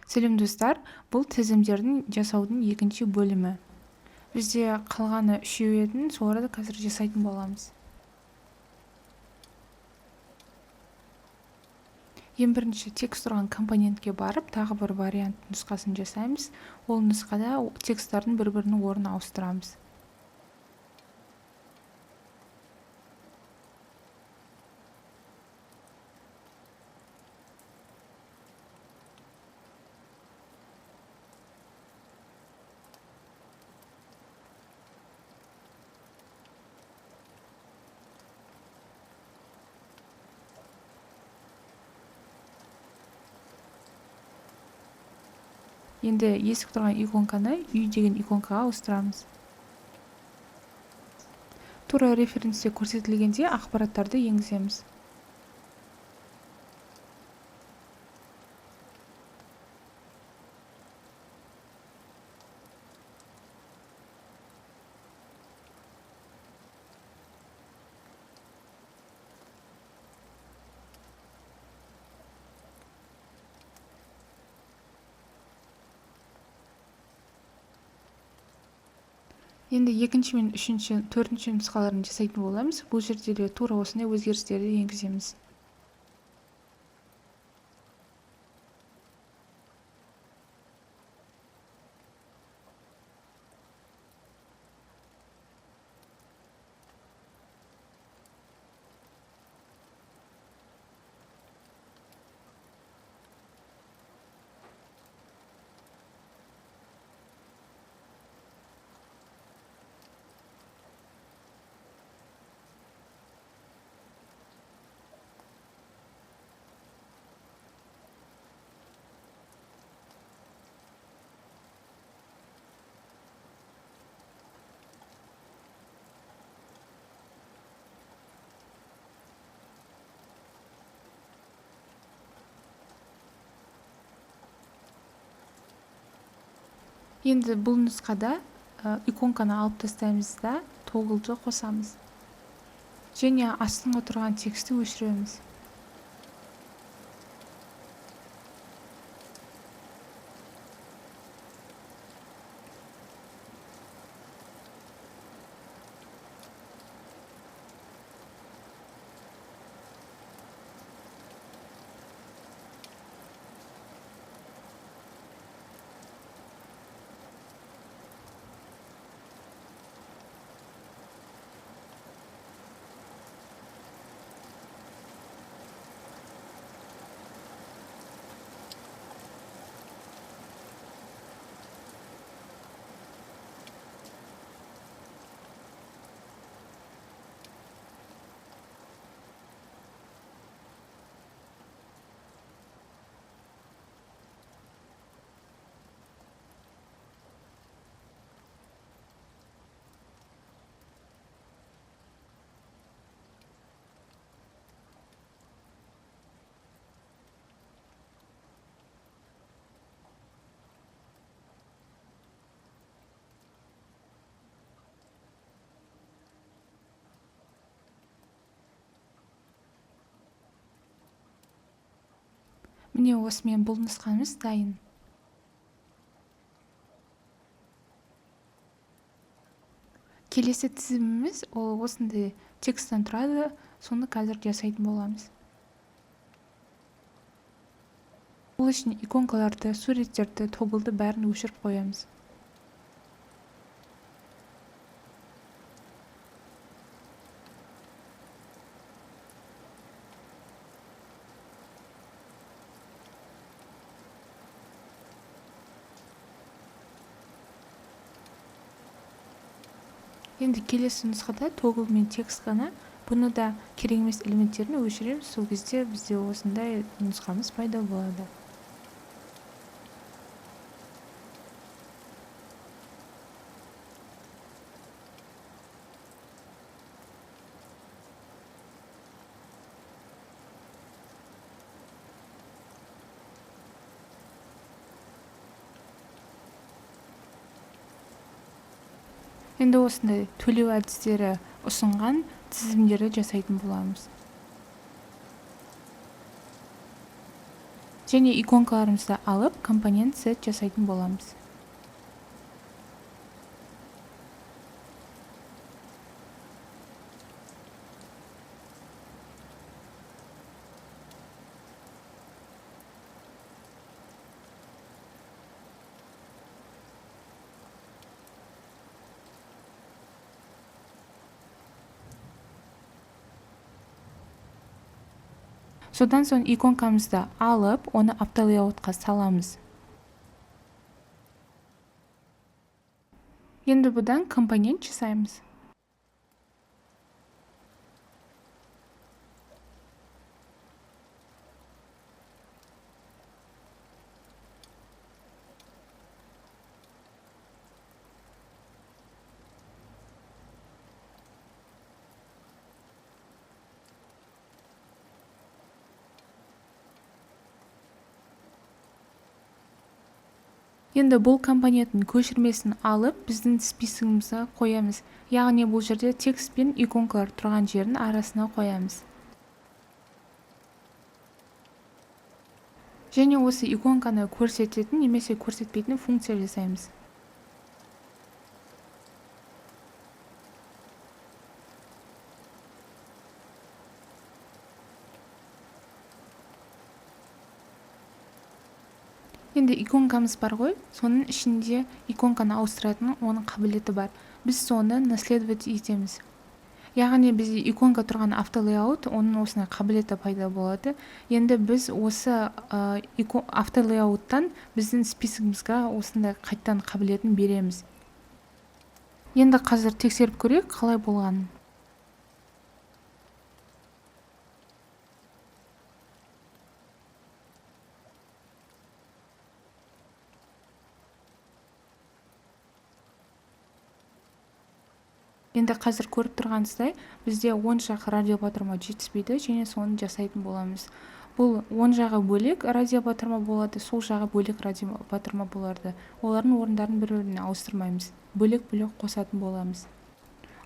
Сәлем, достар! Бұл тізімдердің жасаудың екінші бөлімі. Бізде қалғаны үшеу еді, соларды қазір жасайтын боламыз. Ең бірінші текст тұрған компонентке барып, тағы бір вариант нұсқасын жасаймыз. Ол нұсқада тексттардың бір-бірінің орнын ауыстырамыз. Енді есік тұрған иконканы үй деген иконкаға ауыстырамыз. Тура референсте көрсетілгенде ақпараттарды енгіземіз. Енді екінші мен үшінші, төртінші нұсқаларын жасайтын боламыз. Бұл жерде де тура осындай өзгерістерді енгіземіз. Енді бұл нұсқада иконканы алып тастаймыз да, тоглды қосамыз. Және астыңғы тұрған текстті өшіреміз. Міне, осымен бұл нұсқамыз дайын. Келесі тізіміміз ол осындай тексттен тұрады, соны қазір жасайтын боламыз. Бұл үшін иконкаларды, суреттерді, тоглды бәрін өшіріп қоямыз. Енді келесі нұсқада тогл мен текст қана, бұны да керек емес элементтерін өшіреміз. Сол кезде бізде осындай нұсқамыз пайда болады. Енді осындай төлеу әдістері ұсынған тізімдерді жасайтын боламыз. Және иконкаларымызды алып, компонент сет жасайтын боламыз. Содан соң иконкамызды алып, оны auto layout-қа саламыз. Енді бұдан компонент жасаймыз. Енді бұл компоненттің көшірмесін алып, біздің списогімізге қоямыз. Яғни бұл жерде текст пен иконкалар тұрған жердің арасына қоямыз. Және осы иконканы көрсететін немесе көрсетпейтін функция жасаймыз. Енді иконкамыз бар ғой, соның ішінде иконканы ауыстыратын оның қабілеті бар. Біз соны наследовать етеміз. Яғни бізде иконка тұрған auto layout, оның осындай қабілеті пайда болады. Енді біз осы auto layout-тан біздің списогімізге осындай қайттан қабілетін береміз. Енді қазір тексеріп көрейік қалай болғанын. Енді қазір көріп тұрғаныңыздай, бізде оң жақ радио батырма жетіспейді және соны жасайтын боламыз. Бұл оң жағы бөлек радио батырма болады, сол жағы бөлек радио батырма болады. Олардың орындарын бір-біріне ауыстырмаймыз, бөлек-бөлек қосатын боламыз.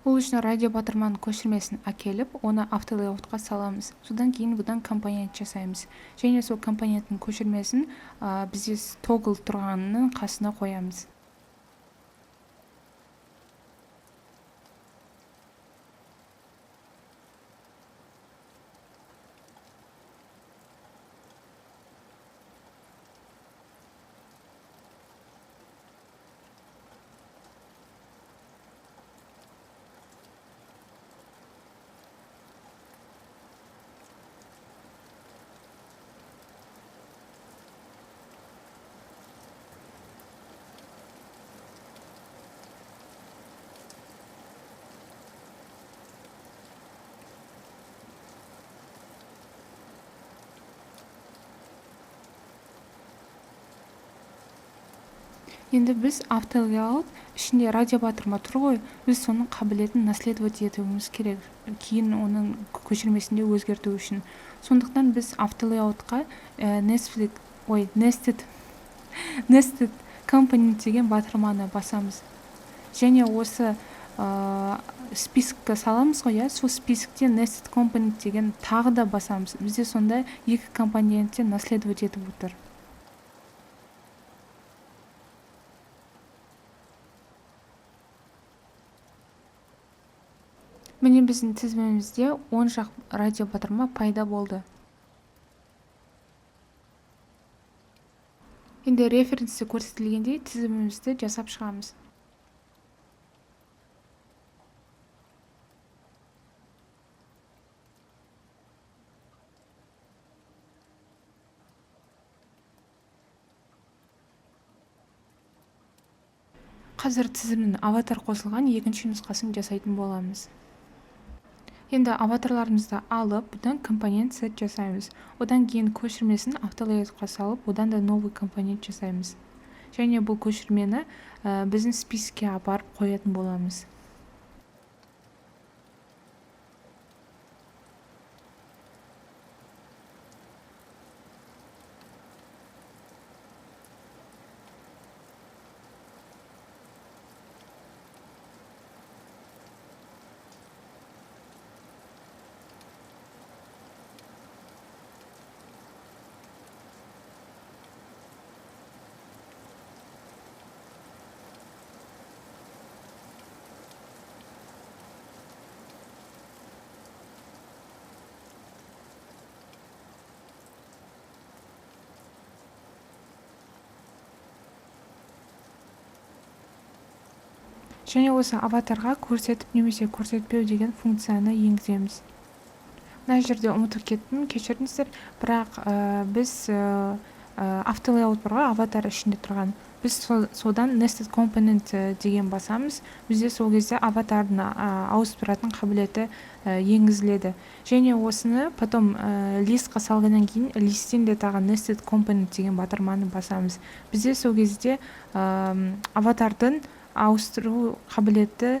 Ол үшін радио батырманың көшірмесін әкеліп, оны auto layout-қа саламыз. Содан кейін бұдан компонент жасаймыз. Және сол компоненттің көшірмесін, бізде toggle тұрғанының қасына қоямыз. Енді біз auto layout ішінде радио батырма тұр ғой, біз соның қабілетін наследовать етуіміз керек, кейін оның көшірмесінде өзгерту үшін. Сондықтан біз auto layout-қа, nested component деген батырманы басамыз. Және осы списокке саламыз ғой, иә, сол списокте nested component деген тағы да басамыз. Бізде сонда екі компоненттен наследовать етіп отыр. Міне біздің тізімімізде оң жақ радио батырма пайда болды. Енді референсте көрсетілгендей тізімімізді жасап шығамыз. Қазір тізімнің аватар қосылған екінші нұсқасын жасайтын боламыз. Енді аватарларымызды алып, бұдан компонент сет жасаймыз. Одан кейін көшірмесін auto layout-қа салып, одан да новый компонент жасаймыз. Және бұл көшірмені біздің списокке апарып қоятын боламыз. Және осы аватарға көрсетіп немесе көрсетпеу деген функцияны енгіземіз. Мына жерде ұмытып кеттім, кешіріңіздер, бірақ біз auto layout бар ғой, аватар ішінде тұрған, біз содан nested component деген басамыз. Бізде сол кезде аватардың ауыстыратын қабілеті енгізіледі. Және осыны потом листқа салғаннан кейін листтен де тағы nested component деген батырманы басамыз. Бізде сол кезде аватардың ауыстыру қабілеті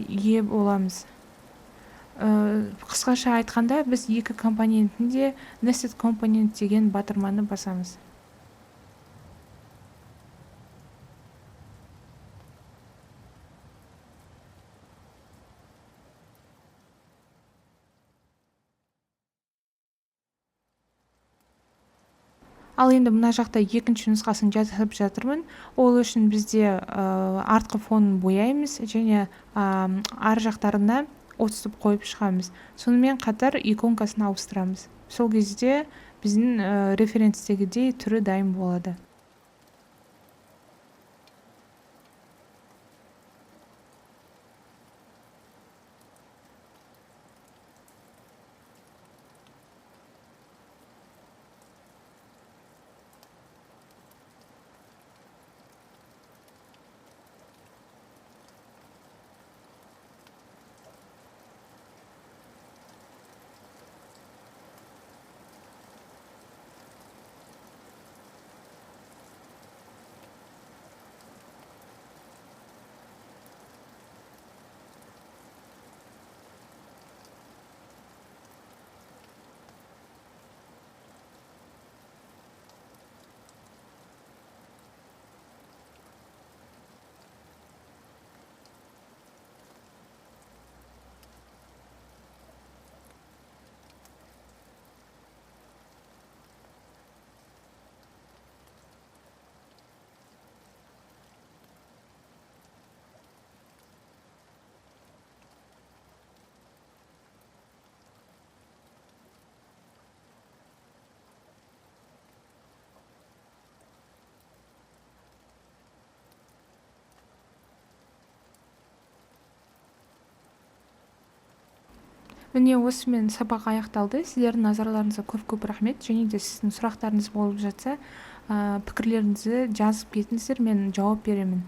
ие боламыз. Қысқаша айтқанда, біз екі компонентін де nested component деген батырманы басамыз. Ал енді мына жақта екінші нұсқасын жасап жатырмын. Ол үшін бізде артқы фонын бояймыз және ар жақтарына отступ қойып шығамыз. Сонымен қатар иконкасын ауыстырамыз. Сол кезде біздің референстегідей түрі дайын болады. Міне, осымен сабақ аяқталды. Сіздердің назарларыңызға көп-көп рахмет. Және де сіздің сұрақтарыңыз болып жатса, пікірлеріңізді жазып кетіңіздер, мен жауап беремін.